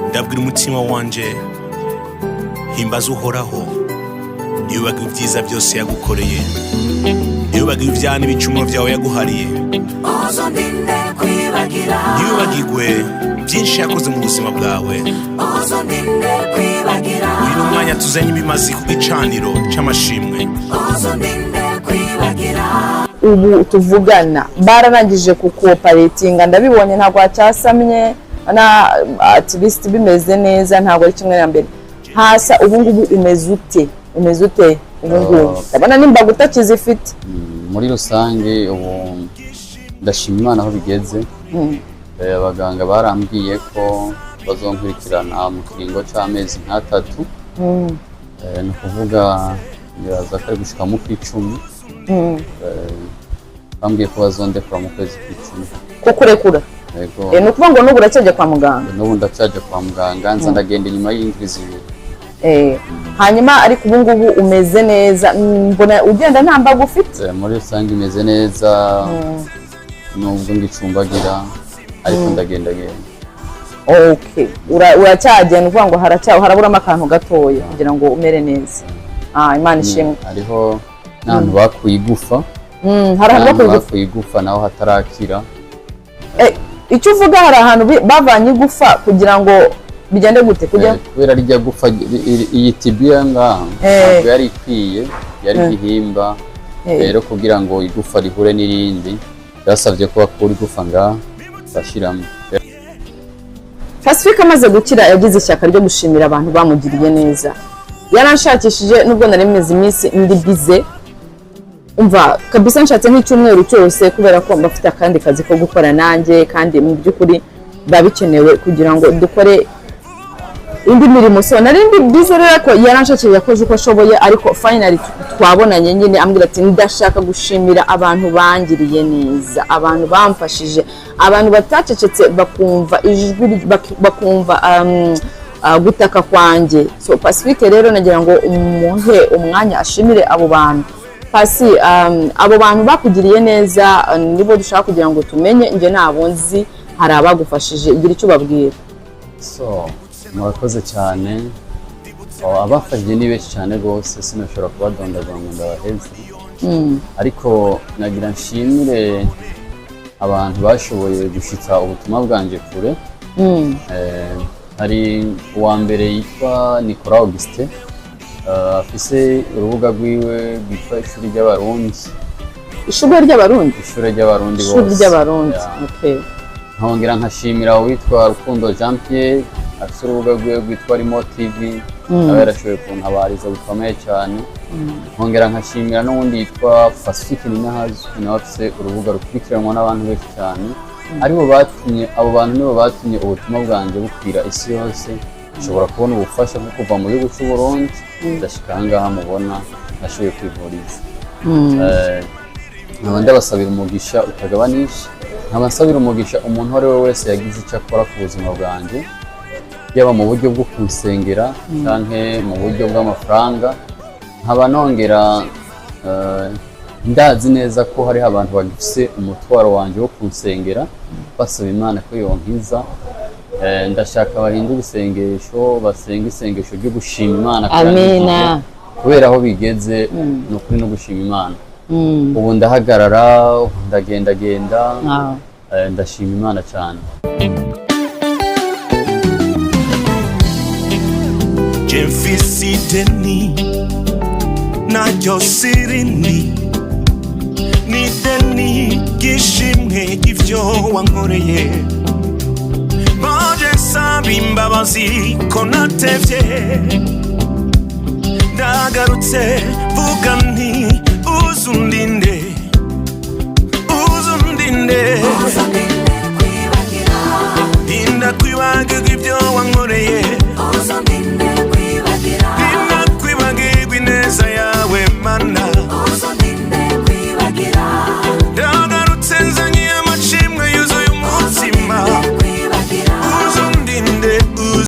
Ndabwira umutima wanje, himbaza Uhoraho. Ntiwibagire ibyiza byose yagukoreye, ntiwibagire ibyaha n'ibicumuro byawe yaguhariye. Uzundinde kwibagira. Ntiwibagirwe byinshi yakoze mu buzima bwawe. Uzundinde kwibagira. Uyu ni umwanya tuzanye ibimazi ku gicaniro c'amashimwe. Uzundinde kwibagira. Ubu tuvugana bararangije kukuoperatinga, ndabibonye, ntabwo wacyasamye na at least bimeze neza, ntabwo ari kimwe na mbere. Hasa ubu ngubu umeze ute? Umeze ute ubu ngubu? Ndabona n'imbago utakizifite. Muri rusange ubu ndashima Imana aho bigeze. Abaganga barambwiye ko bazonkurikirana mu kiringo c'amezi nk'atatu. Ni ukuvuga biraza ko ari gushika mu kw'icumi. Bambwiye ko bazondekura mu kwezi kw'icumi. Kukurekura? Yego. Ni ukuvuga ngo n'ubu uracyajya kwa muganga? N'ubu ndacaja kwa muganga, nza ndagenda inyuma y'indwi 2. Hanyuma ariko ubu ngubu umeze neza? Mbona ugenda nta mbago ufite. Muri rusange imeze neza, nubwo ngicumbagira, ariko ndagendagenda. Okay, uracyagenda, uvuga ngo haraburamo akantu gatoya kugira ngo umere neza. Ah, Imana ishimwe. Hariho n'ahantu bakuye igufa. Hari ahantu N'ahantu bakuye igufa. Bakuye igufa naho hatarakira. Icyo uvuga, hari ahantu bavanye igufa kugira ngo bigende gute? Kugira Kubera rijya gufa, iyi tibia ngaha ntabwo yari ikwiye, yari igihimba. Rero kugira ngo igufa rihure n'irindi, byasabye ko bakura igufa ngaha bashyiramo. Pacifique amaze gukira yagize ishyaka ryo gushimira abantu bamugiriye neza. Yaranshakishije nubwo nari maze iminsi ndi busy. Umva kabisa, nshatse nk'icyumweru cyose kubera ko mba mfite akandi kazi ko gukora nanjye, kandi mu by'ukuri biba bikenewe kugira ngo dukore indi mirimo. So nari ndi busy rero ko yaranshakishije, yakoze uko ashoboye, ariko finally twabonanye nyine ambwira ati: "Ndashaka gushimira abantu bangiriye neza, abantu bamfashije, abantu batacecetse bakumva ijwi bakumva gutaka kwanjye." So Pacifique rero nagira ngo umuhe umwanya ashimire abo bantu. Pasi, abo bantu bakugiriye neza, nibo dushaka kugira ngo tumenye. Njye nabo nzi, hari abagufashije, gira icyo ubabwira. So murakoze cyane. Oh, abafashije ni benshi cyane rwose, sinashobora kubadondagura ngo ndabaheze, ariko nagira nshimire abantu bashoboye gushitsa ubutumwa bwanje kure. Hari uwa mbere yitwa Nicolas Augustin, afise urubuga rwiwe rwitwa Ishuri ry'Abarundi. Ishuri ry'Abarundi? Ishuri ry'Abarundi Ishuri bose. ry'Abarundi. Yeah. Okay. Nkongera nkashimira uwitwa Rukundo Jean Pierre, afise urubuga rwiwe rwitwa Rimo TV, nawe yarashoboye kuntabariza bikomeye cyane. Nkongera nkashimira n'uwundi yitwa Pacifique Ninahazwi, nawe afise urubuga rukurikiranwa n'abantu benshi cyane. Aribo batumye, abo bantu nibo batumye ubutumwa bwanjye bukwira isi yose, nshobora kubona ubufasha bwo kuva mu gihugu cy'u Burundi ndashika aha ngaha mubona nashoboye kwivuriza. Nkaba ndabasabira umugisha utagabanisha, nkaba nsabira umugisha umuntu uwo ari we wese yagize icyo akora ku buzima bwanjye, yaba mu buryo bwo kunsengera canke mu buryo bw'amafaranga. Nkaba nongera ndazi neza ko hariho abantu bagifise umutwaro wanje wo kunsengera basaba Imana ko yonkiza. Ndashaka bahindura isengesho, basenga isengesho ryo gushima Imana ko Amina. yankijije. Kubera aho bigeze ni ukuri no gushima Imana. Ubu ndahagarara, ndagendagenda. Ndashima Imana cyane. Je mfise ideni naryo sirindi, ni ideni ry'ishimwe ry'ivyo wankoreye. Baje nsaba imbabazi ko natevye, ndagarutse vuga nti